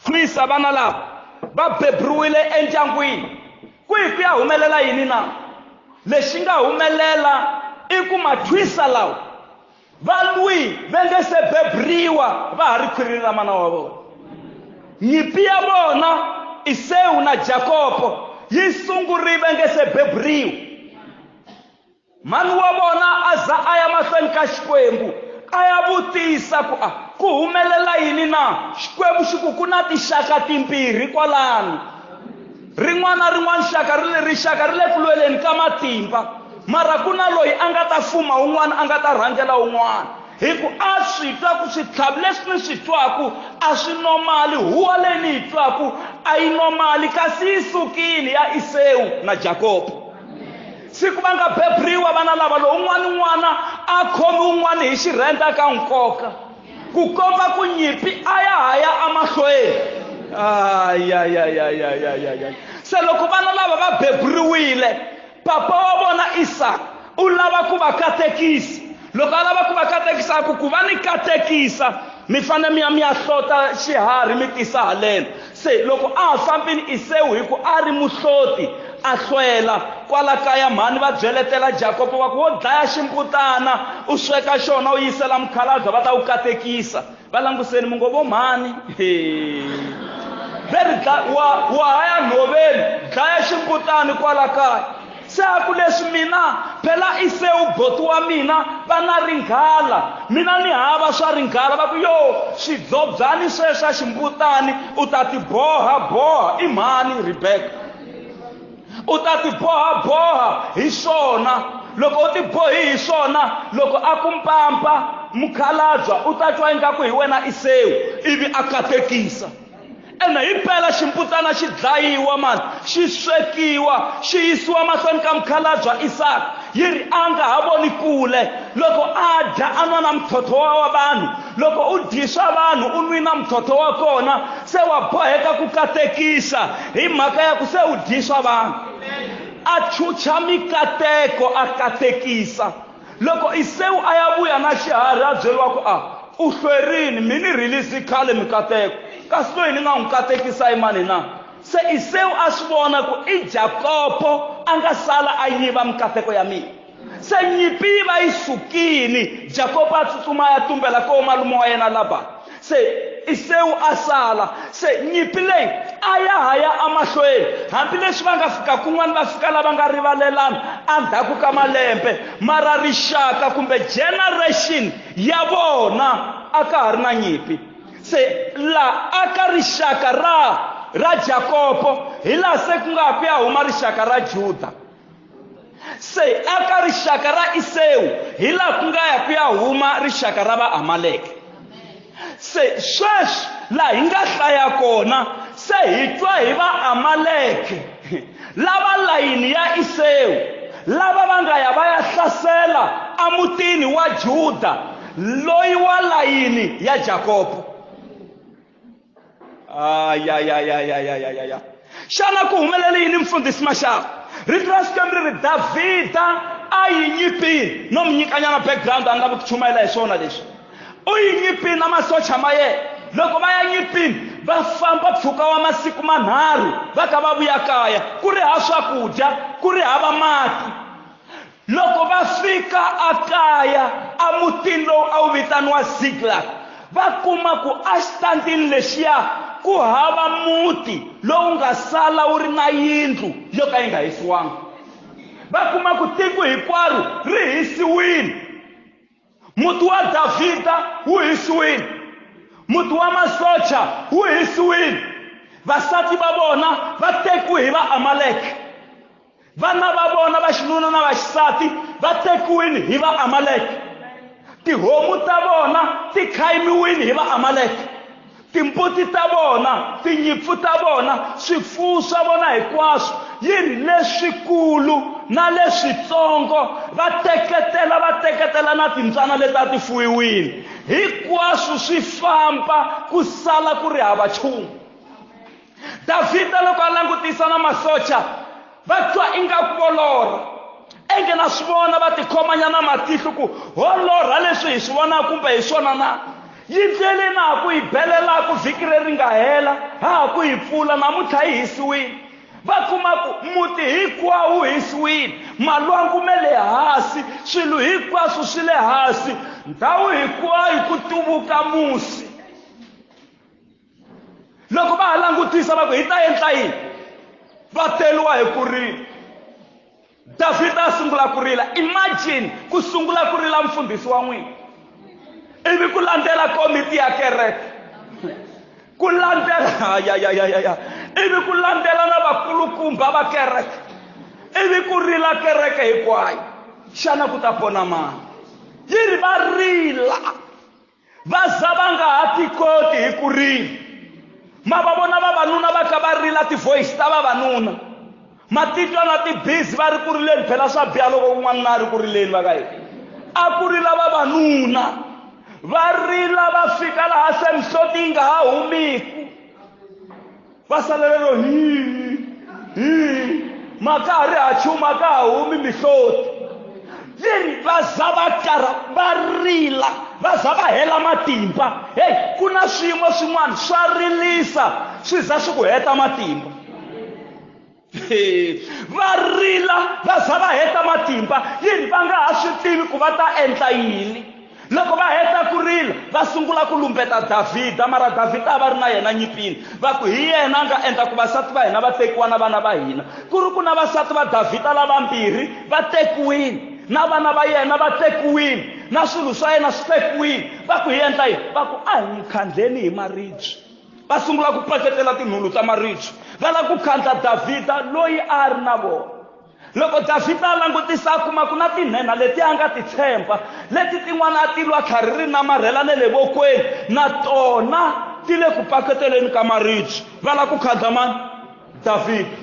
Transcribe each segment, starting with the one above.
Twisa vana lava va beburiwile endyangwini kwihi ku ya humelela yini na lexi nga humelela i ku mathwisa lawa va lwi va nge se beburiwa va ha ri khwirini ra mana wa vona. Nyimpi ya vona Isewu na Jakobo yi sungurile nge se beburiwa. Mhani wa vona a za a ya mahlweni ka Xikwembu a ya vutisa ku a ku humelela yini na? Xikwembu xi ku ku na tinxaka timbirhi kwalano. Rin'wana na rin'wana xaka ri le rixaka ri le ku lweleni ka matimba, mara ku na loyi a nga ta fuma un'wana a nga ta rhangela un'wana. Hi ku a swi twa ku switlhavi leswi ni swi twaku a swi nomali, huwa leyi ni yi twaku a yi nomali, kasi yi sukile ya Isewu na Jakobo. Siku va nga beburiwa vana lava, lowu un'wana n'wana a khomi un'wana hi xirhendza ka nkoka ku komba ku nyimpi a ya ha ya emahlweni. Ayayayayayayaya. Se loko vana lava va beburiwile, papa wa vona Isaka u lava ku va katekisa. Loko a lava ku va katekisa a ku ku va ni katekisa mi fanele mi ya mi ya hlota xiharhi mi tisa haleno. Se loko a ha fambini Isewu hi ku a ri muhloti a hlwela kwala kaya, mhani va byeletela Jakobo va ku wo dlaya ximbutana u sweka xona u yisela mukhalabye va ta wu katekisa. Va languseni mi ngo vo mhani ve ri wa wa ha ya nhoveni dlaya ximbutani kwala kaya. Se a ku leswi mina phela Isewu boti wa mina va na ringhala, mina ni hava swa ringhala. Va ku yo swidzobyani sweswa ximbutani u ta ti boha boha. I mhani Rebeka u ta ti boha boha hi swona. Loko u ti bohi hi swona, loko a ku mpampa mukhalabya u ta twa ingaku hi wena Isewu, ivi a katekisa. Ene hi pela ximbutana xi dlayiwa mani, xi swekiwa, xi yisiwa mahlweni ka mukhalabya Isaka. Yi ri a nga ha voni kule loko a dya a nwa na muthotho wa vanhu. Loko u dyi swa vanhu u nwi na muthotho wa kona, se wa boheka ku katekisa hi mhaka ya ku se u dyi swa vanhu. A chucha mikateko a katekisa. Loko Isewu a ya vuya na xiharhi a byeriwa ku a u hlwerini, mi ni release khale mikateko, kasi loyi ni nga n'wi katekisa i mani na? Se Isewu a swi vona ku i Jakobo a nga sala a yiva mikateko ya mina. Se nyimpi yi va yi sukile, Jakobo a tsutsuma a ya tumbela ko malume wa yena Labani. Se Isewu a sala. Se nyimpi leyi a ya ha ya emahlweni, hambileswi va nga fika kun'wana va fika lava nga rivalelana endzhaku ka malembe, mara rixaka kumbe generation ya vona a ka ha ri na nyimpi. Se la aka rixaka ra Jakobo hi laha se ku nga ku ya huma rixaka ra Juda. Se aka rixaka ra Isewu hi laha ku nga ya ku ya huma rixaka ra Vaamaleke. Se sweswi laha hi nga hlaya kona se hi twa hi Vaamaleke lava layini ya Isewu, lava va nga ya va ya hlasela emutini wa Juda loyi wa layini ya Jakobo. Ayayayayayayaya. Xana ku humelele yini mfundhisi Mashava? Rito ra Xikwembu ri ri Davhida a yi nyipini. No mi nyikanyana background, a ni lavi ku chumayela hi swona leswi. U yi nyipini na masocha ma yena. Loko va ya nyipini va famba mpfhuka wa masiku manharhu va ka va vuya kaya, ku ri hava swakudya, ku ri hava mati. Loko va fika akaya emutini lowu a wu vitaniwa Ziklag, va kuma ku exitandini lexiya ku hava muti lowu nga sala wu ri na yindlu yo ka yi nga hisiwanga. Va kuma ku tiko hinkwaro ri hisiwile. Muti wa Davhida wu hisiwile, muti wa masocha wu hisiwile, vasati va vona va tekiwe hi Vaamaleke, vana va vona va xinuna na va xisati va tekiwile hi Vaamaleke, tihomu ta vona ti khayimiwile hi Vaamaleke, timbuti ta vona, tinyimpfu ta vona, swifuwo swa vona hinkwaswo, yi ri leswikulu na leswitsongo, va teketela, va teketela na timbyana leti a ti fuwiwile, hinkwaswo swi famba ku sala ku ri hava nchumu. Davhida loko a langutisa na masocha va twa ingaku vo lorha, enge na swi vona va tikhomanyana matihlo ku ho lorha leswi hi swi vonaka kumbe hi swona na. Yi ndleleni ha ku yi belelaku vhiki leri nga hela, ha ha ku yi pfula, namuntlha yi hisiwile. Va kuma ku muti hinkwawo wu hisiwile, malwangu me le hansi, swilo hinkwaswo swi le hansi, ndhawu hinkwayo ku tuvuka musi. Loko va ha langutisa va ku hi ta endla yini, va teriwa hi ku rila. Davhida a sungula ku rila. Imagine ku sungula ku rila mfundhisi wa n'wina, ivi ku landzela komiti ya kereke, ku landzela ya ya ya ya ya, ivi ku landzela na vakulukumba va kereke, ivi ku rila kereke hinkwayo. Xana ku ta pona mani? Yi ri va rila, va za va nga ha tikoti hi ku rila. Ma va vona vavanuna va kha va rila ti-voice ta vavanuna, ma titwa na ti-busy va ri ku rileni. Phela swa biha loko un'wana a ri ku rileni va ka hina. A ku rila vavanuna, va rila va fika laha se mihloti yi nga ha humiku, va salelelo hi hi, ma ka ha ri ha chuma ka ha humi mihloti. Yi ri va za va karha va rila, va za va hela matimba. Hey, ku na swiyimo swin'wana swa rilisa, swi za swi ku heta matimba. Va rila va za va heta matimba, yi ri va nga ha swi tivi ku va ta endla yini. Loko va heta ku rila, va sungula ku lumbeta Davhida, mara Davhida a va ri na yena nyimpini. Va ku hi yena a nga endla ku vasati va hina va tekiwa na vana va hina. Ku ri ku na vasati va Davhida lavambirhi va tekiwile, na vana va yena va tekiwile, na swilo swa yena swi tekiwile. Va ku hi endla yini? Va ku a hi n'wi khandleni hi maribye. Va sungula ku paketela tinhulu ta maribye, va lava ku khandla Davhida loyi a ri na vona. Loko Davhida a langutisa a kuma ku na tinhenha leti a nga ti tshemba, leti tin'wana a ti lwa tlhari ri namarhela ne le vokweni, na tona ti le ku paketeleni ka maribye, va lava ku khandla mani? Davhida.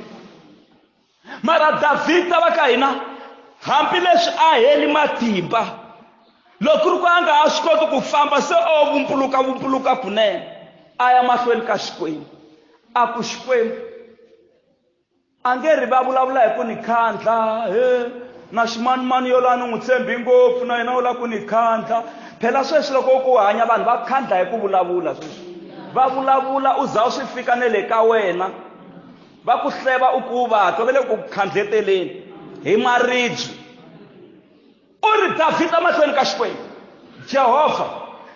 Mara Davhida va ka hina, hambileswi a heli matimba, loko ku ri ku a nga ha swi koti ku famba, se o vumpuluka vumpuluka kunene, a ya mahlweni ka Xikwembu. A ku Xikwembu, a nge ri va vulavula hi ku ni khandla, he na ximanimani yo la ni n'wi tshembi ngopfu, na yena u lava ku ni khandla. Phela sweswi loko u ku hanya, vanhu va khandla hi ku vulavula sweswi. Va vulavula u za u swi fika ne le ka wena, va ku hleva u ku va twa, va le ku khandleteleni hi maribye. U ri Davhida mahlweni ka Xikwembu, Jehovha,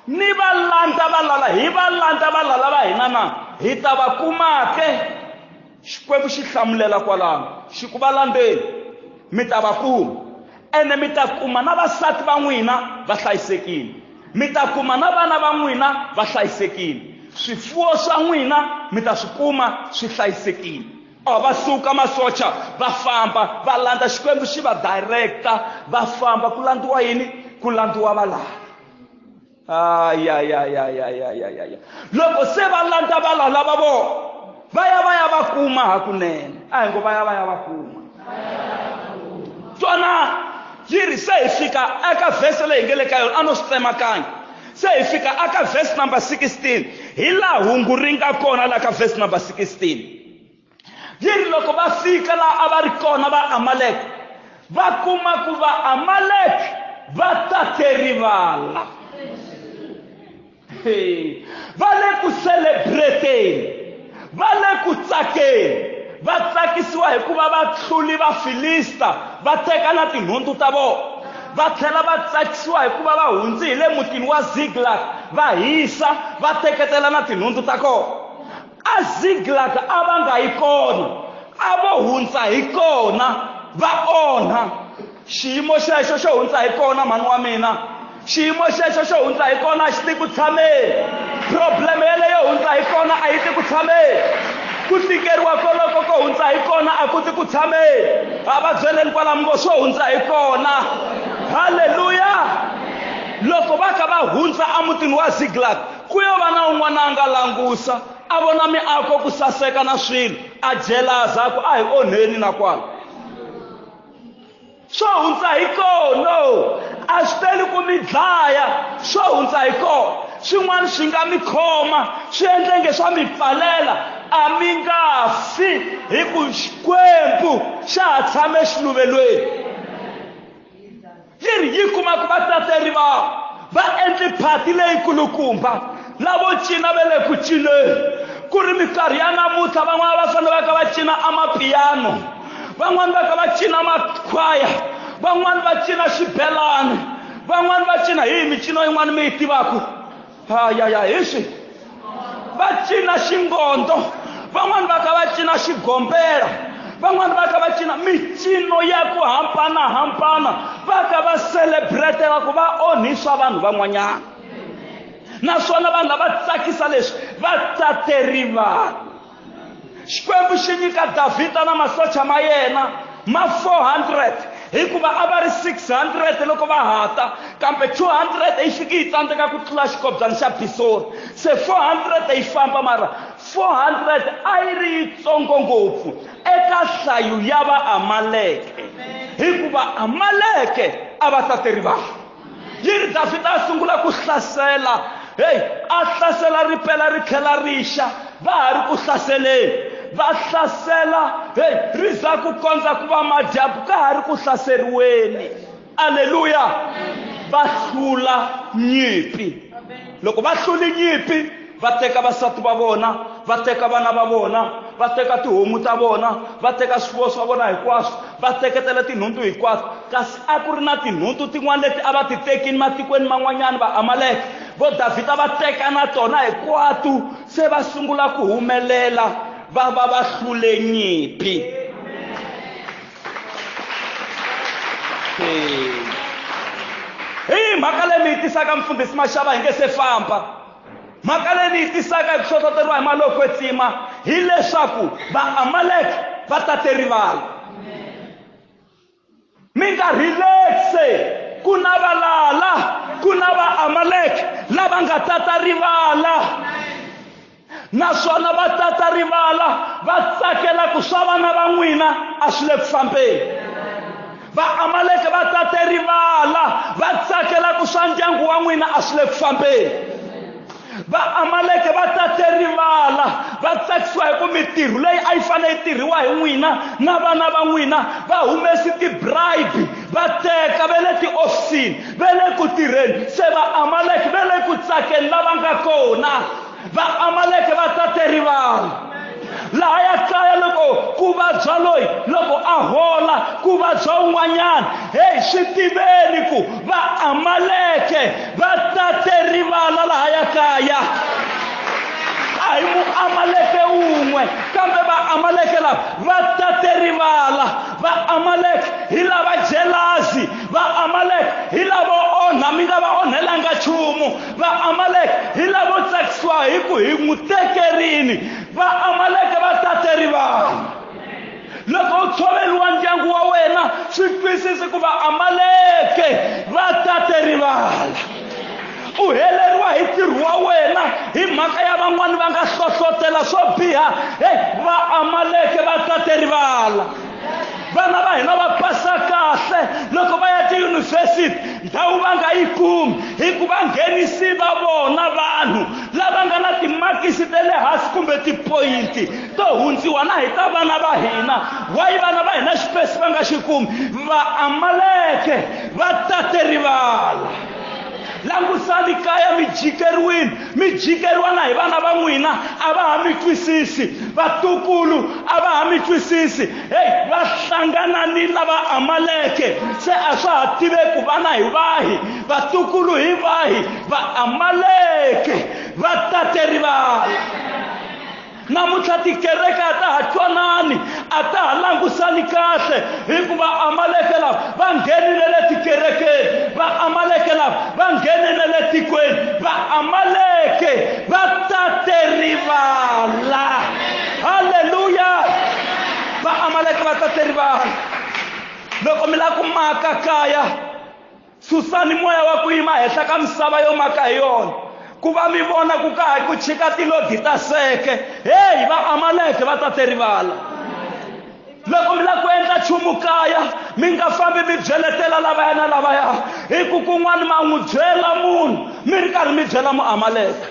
ni va landza valala, hi va landza valala va hina na hi ta va kuma ke? Xikwembu xi hlamulela kwalano, xi ku va landzeni, mi ta va kuma, ene mi ta kuma na vasati va n'wina va hlayisekile, mi ta kuma na vana va n'wina va hlayisekile, swifuwo swa n'wina mi ta swi kuma swi hlayisekile. A va suka masocha va famba va landza Xikwembu xi va directa, va famba. Ku landziwa yini? Ku landziwa valala. Ay, ay, ay, ay, ay, ay, ay, ay. Loko se va landza valala va vona, va ya va ya va kuma hakunene. A hi ngo va ya va ya va kuma. Twana, yi ri se hi fika eka verse leyi nge le ka yona, a no swi tsemakanya. Se hi fika eka verse number 16, hi laha hungu ri nga kona la ka verse number 16. Yi ri loko va fika laha a va ri kona va Amalek, va kuma ku va Amalek va tate rivala. Hey, va le ku celebrateni, va le ku tsakeni, va tsakisiwa hikuva va hluli va Filista, va teka na tinhundzu ta vona. Va tlhela va tsakisiwa hikuva va hundzi hi le mutini wa Ziklag, va hisa, va teketela na tinhundzu ta kona. A Ziklag a va nga yi kona, a vo hundza hi kona, va onha. Xiyimo xexo xo hundza hi kona, mhani wa mina, xiyimo xexo xo hundza hi kona a xi ti ku tshameni. Problem yeleyo hundza hi kona a yi ti ku tshameni. Ku tikeriwa koloko ko hundza hi kona a ku ti ku tshameni. A va byeleni kwalamu ngo swo hundza hi kona. Haleluya! Loko va kha va hundza emutini wa Ziklag, ku yo va na un'wana a nga langusa, a vona miako ku saseka na swilo, a jelaza a ku a hi onheni na kwala. Swo hundza hi kona, a swi teli ku mi dlaya, swo hundza hi kona. Swin'wana swi nga mi khoma, swi endle nge swa mi pfalela, a mi nga fi, hi ku Xikwembu xa ha tshame xiluvelweni. Yi ri yi kuma ku va tateri va Va endli phati leyikulukumba, lavo cina va le ku cineni. Ku ri minkarhi ya namuntlha van'wana va fanele va ka va cina amapiyano, van'wana va ka va cina makhwaya, van'wana va cina xibelani, van'wana va cina hi micino yin'wana mi yi tivaka. Hayaya hi swi va cina xingondo, van'wana va ka va cina xigombela, van'wana va ka va cina micino ya ku hambanahambana, va ka va celebratela ku va onhisa vanhu van'wanyana. Naswona vanhu lava tsakisa leswi va tate rivala. Xikwembu xi nyika Davhida na masocha ma yena ma 400, hikuva a va ri 600 loko va hata, kambe 200 yi fiki yi tsandzeka ku tlula xikobyana xa Bisori. Se 400 yi famba, mara 400 a yi ri yitsongo ngopfu eka nhlayo ya Vaamaleke, hikuva Amaleke a va tate rivala. Yi ri Davhida a sungula ku hlasela, hey, a hlasela ripela ri tlhela rixa, va ha ri ku hlaseleni, va hlasela, hey, ri za ku kondza ku va madyambu ka ha ri ku hlaseriweni. Aleluya! Va hlula nyimpi. Loko va hlule nyimpi, va teka vasati va vona, va teka vana va vona, va teka tihomu ta vona, va teka swifuwo swa vona hinkwaswo, va teketela tinhundzu hinkwato. Kasi a ku ri na tinhundzu tin'wana leti a va ti tekini matikweni man'wanyana va Amaleke. Vo Davhida va teka na tona hinkwato, se va sungula ku humelela, va va va hlule nyimpi. Hi mhaka leyi mi yi tisaka mfundhisi Mashava hi nge se famba. Mhaka leyi mi yi tisaka hi ku hlohloteriwa hi mali yo kwetsima hileswaku Vaamaleke va tate rivala. Mi nga relaxe, ku na valala, ku na Vaamaleke lava nga tata rivala. Naswona va tata rivala, va tsakela ku swa vana va n'wina a swi le ku fambeni. Vaamaleke va tate rivala, va tsakela ku swa ndyangu wa n'wina a swi le ku fambeni. Vaamaleke va tate rivala, va tsakisiwa hi ku mintirho leyi a yi fanele yi tirhiwa hi n'wina na vana va n'wina, va humesi ti-bribe, va teka va le tiofisini, va le ku tirheni. Se Vaamaleke va le ku tsakeni lava nga kona. Vaamaleke va tate rivala. Lahaya kaya loko ku vabya loyi, loko a hola ku vabya un'wanyana, hey, swi tiveni ku Vaamaleke va tate rivala lahaya kaya. A hi Muamaleke wun'we, kambe Vaamaleke lava va tate rivala. Vaamaleke hi lava jelazi, Vaamaleke hi lavo onha, mi nga va onhelanga nchumu. Vaamaleke hi lavo tsakisiwa hi ku hi n'wi tekerini. Vaamaleke va tate rivala. Loko u tshoveriwa ndyangu wa wena, swi twisisi ku Vaamaleke va tate rivala. U heleriwa hi ntirho wa wena hi mhaka ya van'wani va nga hlohlotela swo biha. Hey, Vaamaleke va tate rivala. Vana va hina va pasa kahle loko va ya tiyunivhesiti, ndhawu va nga yi kumi hikuva nghenisi va vona vanhu lava nga na timakisi ta le hansi kumbe tipoyinti to hundziwa na hi ta vana va hina. Why vana va hina xipesi va nga xi kumi? Vaamaleke va tate rivala. Langusani kaya mi jikeriwile, mi jikeriwa na hi vana va n'wina, a va ha mi twisisi. Vatukulu a va ha mi twisisi. Hey, va hlangana ni lava Amaleke, se a swa ha tiveki ku vana hi vahi, vatukulu hi vahi. Vaamaleke va tate rivala. Namuntlha tikereke a ta ha twanani, a ta ha langusani kahle, hikuva Amaleke lava va nghenile le tikerekeni, va Amaleke lava va nghenile le tikweni, va Amaleke va tate rivala. Haleluya! Va Amaleke va tate rivala. Loko mi lava ku maka kaya, susani moya wa ku yima henhla ka misava yo maka hi yona. Ku va mi vona ku ka ha ku chika tilodi ta seke, hey, va Amaleke va tate rivala. Loko mi lava ku endla nchumu kaya, mi nga fambi mi byeletela lavaya na lavaya, hi ku kun'wana ma n'wi byela munhu, mi ri karhi mi byela Muamaleke.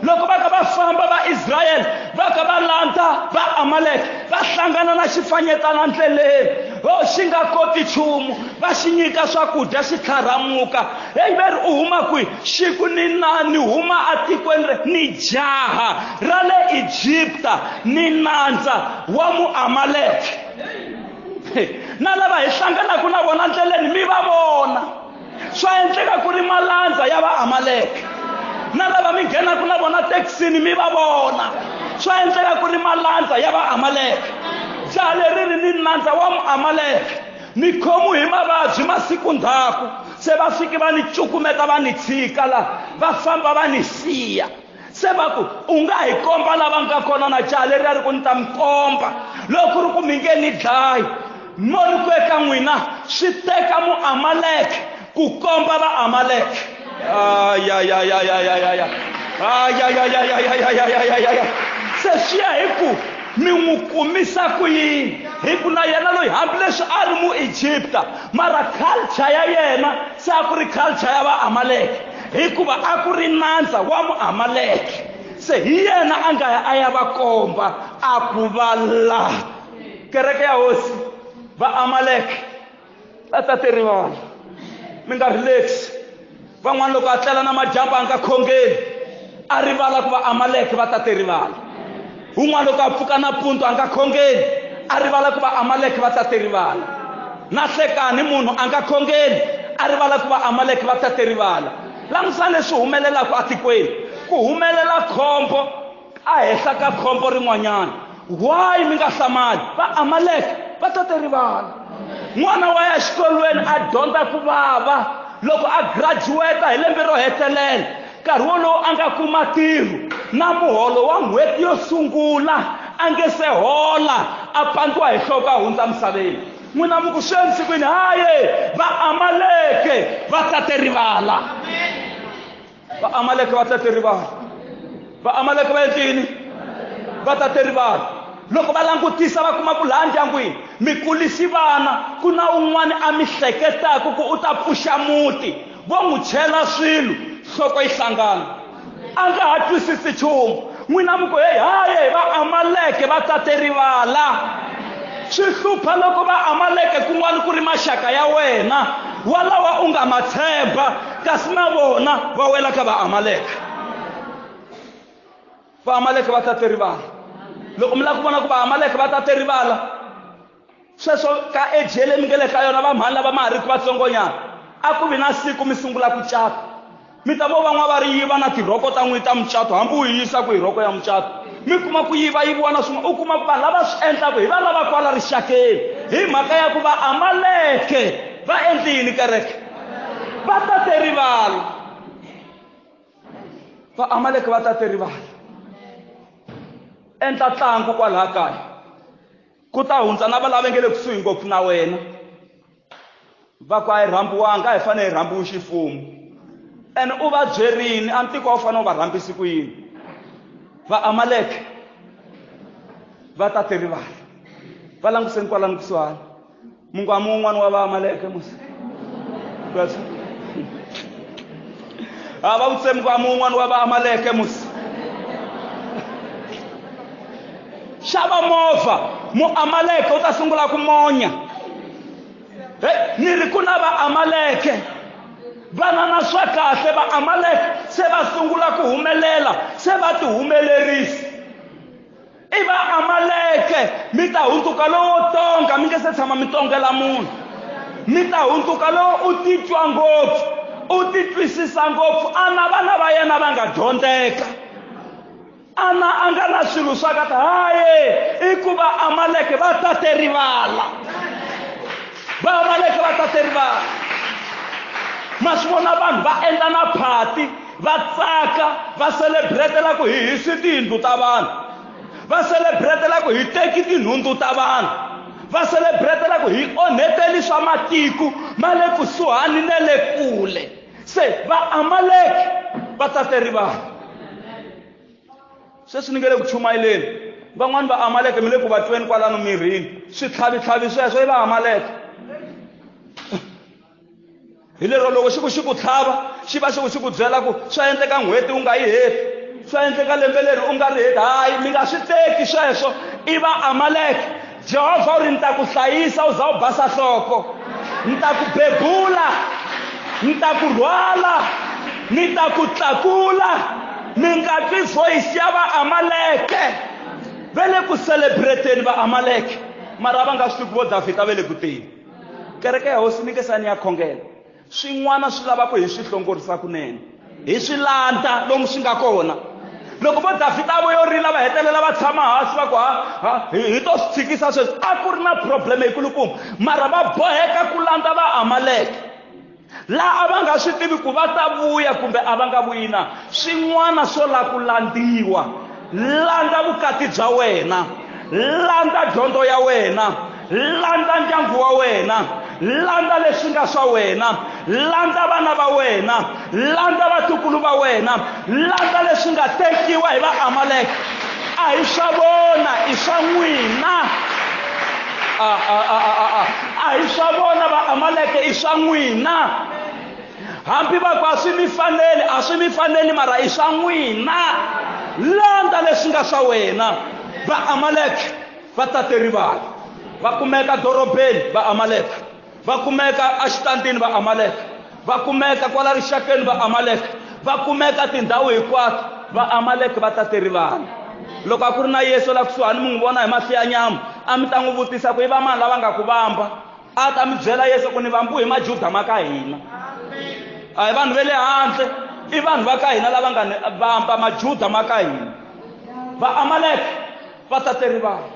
Loko va ka va famba va Israyele, va ka va landza va Amaleke, va hlangana na xifanyetana ndleleni. Ho xi nga koti nchumu, va xi nyika swakudya xi tlharamuka. Heyi va ri u huma kwihi? Xi ku ni na ni huma atikweni re ni jaha ra le Egipta, ni nandza wa Muamaleke. Na lava hi hlanganaka na vona ndleleni mi va vona. Swa endleka ku ri malandza ya Vaamaleke. Na lava mi nghenaka na vona thekisini mi va vona. Swa endleka ku ri malandza ya Vaamaleke. Jaha leri ri ni nandza wa Muamaleke. Ni khomiwe hi mavabyi masiku ndzhaku, se va fiki va ni cukumeta va ni tshika la, va famba va ni siya. Se va ku, u nga hi komba lava nga kona na jaha leriya ri ku ni ta mi komba loko ku ri ku mi nge ni dlayi. Mo ri ku eka n'wina swi teka Muamaleke ku komba Vaamaleke. Ayayayayayaya, ayayayayayayayayaya. Se swi ya hi ku mi n'wi kumisa ku yini, hi ku na yena loyi hambileswi a ri Muegipta, mara culture ya yena se a ku ri culture ya Vaamaleke, hikuva a ku ri nandza wa Muamaleke. Se hi yena a nga ya a ya va komba a ku va la. Kereke ya Hosi, Vaamaleke va ta ti rivala. Mi nga relax. Van'wana loko a tlela na madyambu a nga khongeli, a rivala ku Vaamaleke va ta ti rivala. Un'wana loko a pfuka nampundzu a nga khongeli, a rivala ku Vaamaleke va ta ti rivala. Na hlekani munhu a nga khongeli, a rivala ku Vaamaleke va ta ti rivala. Langusa leswi humelelaka atikweni, ku humelela khombo a henhla ka khombo rin'wanyana. Why mi nga hlamali? Vaamaleke va ta ti rivala. N'wana wa ya xikolweni a dyondza ku vava, loko a graduate hi lembe ro hetelela, nkarhi wolowo a nga kuma ntirho na muholo wa n'hweti yo sungula a nge se hola, a pandziwa hi nhloko a hundza misaveni. N'wina mi ku swi endlise ku yini? Haye, Vaamaleke va ta ti rivala. Vaamaleke va ta ti rivala. Vaamaleke va endle yini? Va ta ti rivala. Loko va langutisa va kuma ku laha ndyangwini mi kulisi vana, ku na un'wana a mi hleketaka ku u ta pfuxa muti, vo n'wi chela swilo, nhloko yi hlangana, a nga ha twisisi nchumu. N'wina mi ku heyi, haye, Vaamaleke va ta ti rivala. Swi hlupha loko Vaamaleke kun'wana ku ri maxaka ya wena walawa u nga ma tshemba, kasi na vona va wela ka Vaamaleke. Vaamaleke va ta ti rivala. Loko mi lava ku vona ku Vaamaleke va ta ti rivala, sweswo ka ejele mi nga le ka yona, vamhani lava ma ha ri ku vatsongonyana, a ku vi na siku mi sungula ku cata. Mi ta vo van'wana va ri yiva na tirhoko ta n'wina ta mucato, hambi u yi yisa ku hi rhoko ya mucato, mi kuma ku yiva yiviwa na swin'wana. U kuma ku vanhu lava swi endlaka hi va lava kwala rixakeni, hi mhaka ya ku Vaamaleke va endle yini kereke? Va ta ti rivala. Vaamaleke va ta ti rivala. Endla tlangu kwalaha kaya, ku ta hundza na va lava nge le kusuhi ngopfu na wena, va ku a hi rhambiwanga, a hi fanele hi rhambiwe ximfumo. Ene u va byerini, a ntiko a wu fanele u va rhambisi ku yini? Vaamaleke va ta ti rivala. Va languseni kwalano kusuhani, mungwamu wun'wana wa Vaamaleke musi. A va vutise mungwamu wun'wana wa Vaamaleke musi. Xava movha, Muamaleke u ta sungula ku monya. Hey, ni ri ku na Vaamaleke vana na swa kahle, Vaamaleke se va sungula ku humelela, se va ti humelerisa. I Vaamaleke, mi ta hundzuka lowo tonga, mi nge se tshama mi tongela munhu. Mi ta hundzuka lowo u titwa ngopfu, u titwisisa ngopfu, a na vana va yena va nga dyondzeka, ana a nga na swilo swa kahle. Haye, i ku Vaamaleke va ta te rivala. Vaamaleke va ta te rivala. Ma swi vona vanhu va endla na phati, va tsaka, va celebratela ku hi hisi tiyindlu ta vanhu, va celebratela ku hi teki tinhundzu ta vanhu, va celebratela ku hi onheteli swa matiko ma le kusuhani na le kule. Se Vaamaleke va ta te rivala. Sweswi ni nge le ku chumayeleni, van'wani Vaamaleke mi le ku va tweni kwalano mirini, switlhavitlhavi sweswo i Vaamaleke. Hi lero loko xi ku xi ku tlhava, xi va xi ku xi ku byela ku swa endleka n'hweti u nga yi heti, swa endleka lembe leri u nga ri heti. Hayi, mi nga swi teki sweswo, i Vaamaleke. Jehovha u ri ni ta ku hlayisa u za u basa nhloko, ni ta ku bebula, ni ta ku rhwala, ni ta ku tlakula. Mi nga twi voice ya Vaamaleke. Va le ku celebrateni Vaamaleke, mara va nga swi tivi ku vo Davhida va le ku teni. Kereke ya Hosi ni nge sani ya khongela. Swin'wana swi lava ku hi swi hlongorisa kunene, hi swi landza lomu swi nga kona. Loko vo Davhida vo yo rila va hetelela va tshama hansi va ku ha, ha, hi to swi tshikisa sweswi, a ku ri na probleme yikulukumba, mara va boheka ku landza Vaamaleke. Laha a va nga swi tivi ku va ta vuya kumbe a va nga vuyi na. Swin'wana swo lava ku landziwa. Landza vukati bya wena, landza dyondzo ya wena, landza ndyangu wa wena, landza leswi nga swa wena, landza vana va wena, landza vatukulu va wena, landza leswi nga tekiwa hi Vaamaleke. A hi swa vona, i swa n'wina. A, a, a, a, a, a. A hi swa vona Vaamaleke, i swa n'wina. Hambi va ku a swi mi faneli, a swi mi faneli, mara i swa n'wina. Landza leswi nga swa wena. Vaamaleke va tate rivala, va kumeka dorobeni Vaamaleke, va kumeka exitandini Vaamaleke, va kumeka kwala rixakeni Vaamaleke, va kumeka tindhawu hinkwato Vaamaleke va tate rivala. Loko a ku ri na Yesu la kusuhani mi n'wi vona hi mahlo ya nyama, a mi ta n'wi vutisa ku i va mani lava nga ku vamba? A ta mi byela Yesu ku ni vambiwe hi Majuda ma ka hina. A hi vanhu va le handle, i vanhu va ka hina lava nga ni vamba, Majuda ma ka hina. Vaamaleke va tate rivala.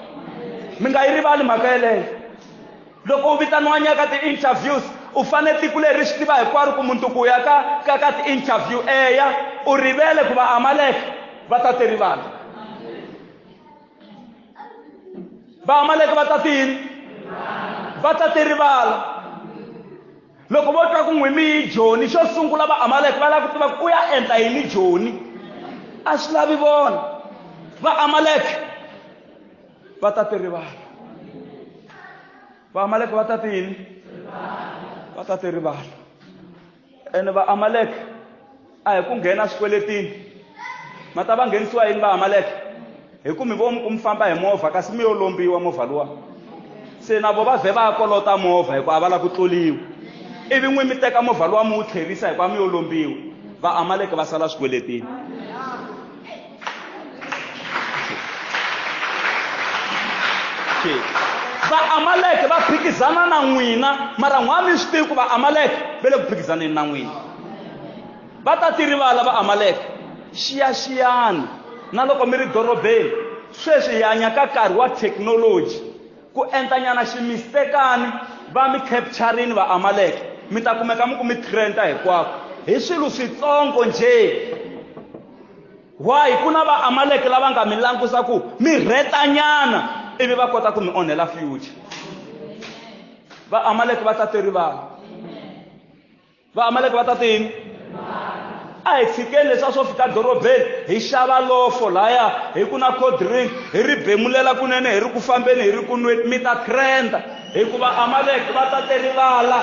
Mi nga yi rivali mhaka yeleyo. Loko u vitaniwa nyaka ti-interviews, u fanele tiko leri swi tiva hinkwaro ku mundzuku u ya ka ti-interview. Eya, u rivele ku Vaamaleke va tate rivala. Vaamaleke va tate yini? Va tate rivala. Loko vo twa ku n'wi mi yi Joni, xo sungula Vaamaleke va lava ku tiva ku u ya endla yini Joni. A swi lavi vona. Vaamaleke va tate rivala. Vaamaleke va tate yini? Va tate rivala. Ene Vaamaleke a hi ku nghena swikweletini. Ma ta va nghenisiwa yini Vaamaleke? Hi ku mi vo mi ku mi famba hi movha kasi mi yo lombiwa movha luwa. Se na vo va vhe va ya kolota movha hikuva a va lava ku tluriwa. Ivi n'wi mi teka movha luwa mi wu tlherisa hikuva mi yo lombiwa. Vaamaleke va sala swikweletini. Vaamaleke va phikizana na n'wina, mara n'wa mi swi tivi ku Vaamaleke va le ku phikizaneni na n'wina. Va ta ti rivala Vaamaleke. Xiyaxiyani na loko mi ri dorobeni, sweswi hi hanya ka nkarhi wa thekinoloji. Ku endlanyana ximistekani va mi capturini Vaamaleke, mi ta kumeka mi ku mi trenda hinkwako hi swilo switsongo njhe. Why? Ku na Vaamaleke lava nga mi langusa ku mi rhetanyana ivi va kota ku mi onhela future. Vaamaleke va tate rivala. Vaamaleke va tate yini? A hi tshikeni leswiya swo fika dorobeni hi xava lofo laya, hi ku na cold drink, hi ri bemulela kunene, hi ri ku fambeni, hi ri ku nweni, mi ta trenda hikuva Amaleke va tate rivala.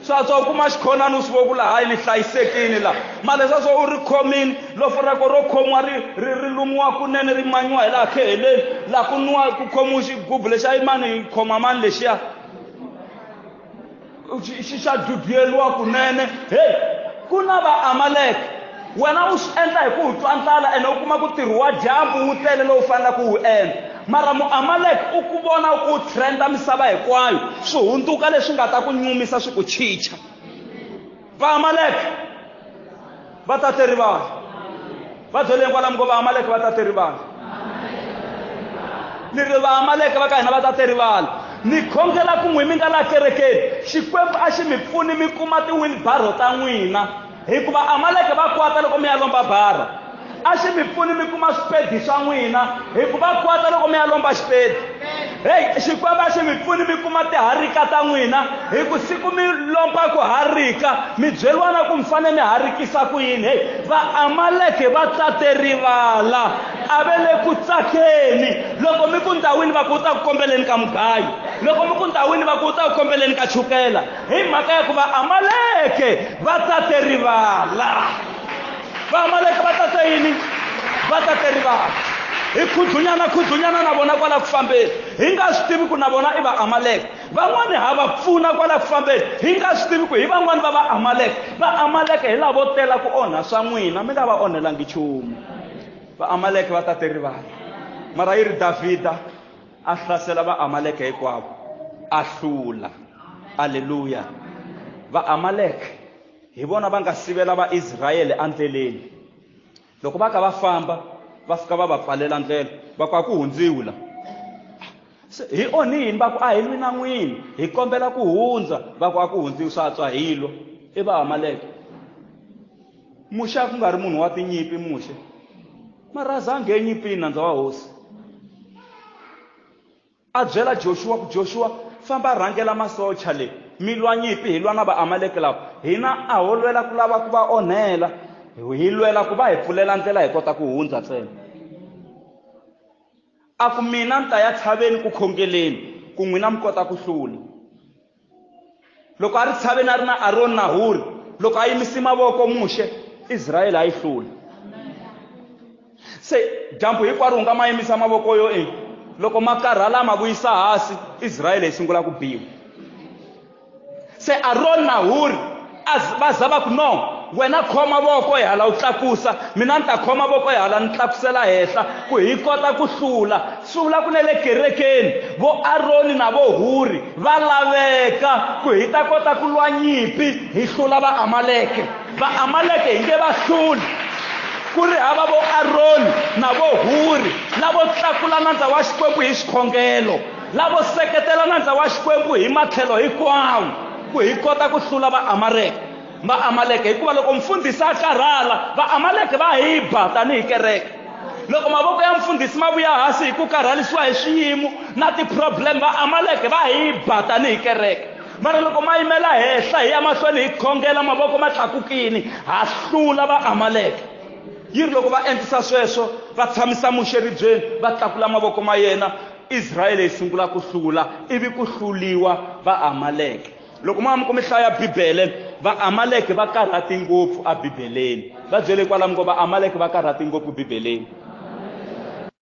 Sweswo u kuma xikhonani u swi vo ku laha hayi ni hlayisekile laha, mara leswiya swo u ri khomile lofo ra ko ro khomiwa ri lumiwa kunene, ri manyiwa hi laha kheheleni, laha ku nwiwa ku khomiwa xigubu lexiya i mani khoma mani lexiya xi xa duduyeriwa kunene. Hey, ku na Vaamaleke. Wena u swi endla hi ku u twa ndlala ene u kuma ku ntirho wa dyambu wu tele lowu faneleke ku wu endla, mara Muamaleke u ku vona ku trenda misava hinkwayo, swi hundzuka leswi nga ta ku nyumisa swi ku chicha. Vaamaleke va tate rivala. Va byeleni kwalamu ku Vaamaleke va tate rivala. Ni ri Vaamaleke va ka hina va tate rivala. Ni khongela ku n'wi mi nga laha kerekeni, Xikwembu a xi mi pfuni mi kuma ti-wheelbarrow ta n'wina, hikuva Amaleke va kwata loko mi ya lomba barha. A xi mi pfuni mi kuma swipedi swa n'wina, hikuva kwata loko mi ya lomba xipedi. Hey, Xikwembu a xi mi pfuni mi kuma tiharika ta n'wina, hi ku siku mi lomba ku harika, mi byeriwa na ku mi fanele mi harikisa ku yini. Hey, Vaamaleke va tate rivala, a va le ku tsakeni. Loko mi ku ndhawini va ku u ta ku kombeleni ka mugayo, loko mi ku ndhawini va ku u ta ku kombeleni ka chukela, hi mhaka ya ku Vaamaleke va tate rivala. Vaamaleke va tate yini? Va tate rivala. Hi khudlunyana khudlunyana na vona kwala ku fambeni, hi nga swi tivi ku na vona i Vaamaleke. Van'wani ha va pfuna kwala ku fambeni, hi nga swi tivi ku hi van'wani va Vaamaleke. Vaamaleke hi lavo tela ku onha swa n'wina, mi nga va onhelangi nchumu. Vaamaleke va tate rivala. Mara yi ri Davhida a hlasela Vaamaleke hinkwavo, a hlula. Aleluya. Vaamaleke hi vona va nga sivela Vaisrayele endleleni. Loko va ka va famba, va fika va va pfalela ndlela, va ku a ku hundziwi la. Se hi onhini, va ku a hi lwi na n'wini, hi kombela ku hundza, va ku a ku hundziwi, swa tswa hi lwa. I Vaamaleke. Muxe a ku nga ri munhu wa tinyimpi Muxe. Mara a za a nghene nyimpini nandza wa hosi. A byela Joshua ku Joshua, famba rhangela masocha le, mi lwa nyimpi, hi lwa na Vaamaleke lava. Hina a ho lwela ku lava ku va onhela, hi lwela ku va hi pfulela ndlela hi kota ku hundza ntsena. A ku mina ni ta ya tshaveni ku khongeleni, ku n'wina mi kota ku hlula. Loko a ri tshaveni a ri na Aroni na Huri, loko a yimise mavoko Muxe, Israyele a yi hlula. Se dyambu hinkwaro u nga ma yimisa mavoko yo e, loko ma karhala ma vuyisa hansi, Israyele yi sungula ku biwa. Se Aroni na Huri va za va ku no, wena khoma voko hi hala u tlakusa, mina ni ta khoma voko hi hala ni tlakusela henhla ku hi kota ku hlula. Swi vula ku na le kerekeni vo Aroni na vo Huri va laveka ku hi ta kota ku lwa nyimpi hi hlula Vaamaleke. Vaamaleke hi nge va hluli ku ri hava vo Aroni na vo Huri lavo tlakula nandza wa Xikwembu hi xikhongelo, lavo seketela nandza wa Xikwembu hi matlhelo hinkwawo ku hi kota ku hlula Vaamaleke. Vaamaleke, hikuva loko mfundhisi a karhala, Vaamaleke va hi ba tanihi kereke. Loko mavoko ya mfundhisi ma vuya hansi hi ku karhalisiwa hi swiyimo na ti-problem, Vaamaleke va hi ba tanihi kereke. Mara loko ma yimela henhla hi ya mahlweni hi khongela, mavoko ma tlakukini, ha hlula Vaamaleke. Yi ri loko va endlisa sweswo, va tshamisa Muxe ribyeni, va tlakula mavoko ma yena, Israyele yi sungula ku hlula, ivi ku hluliwa Vaamaleke. Loko ma mi hlaya Bibele, Vaamaleke va karhati ngopfu eBibeleni. Va byele kwalamu ngo Vaamaleke va karhati ngopfu Bibeleni.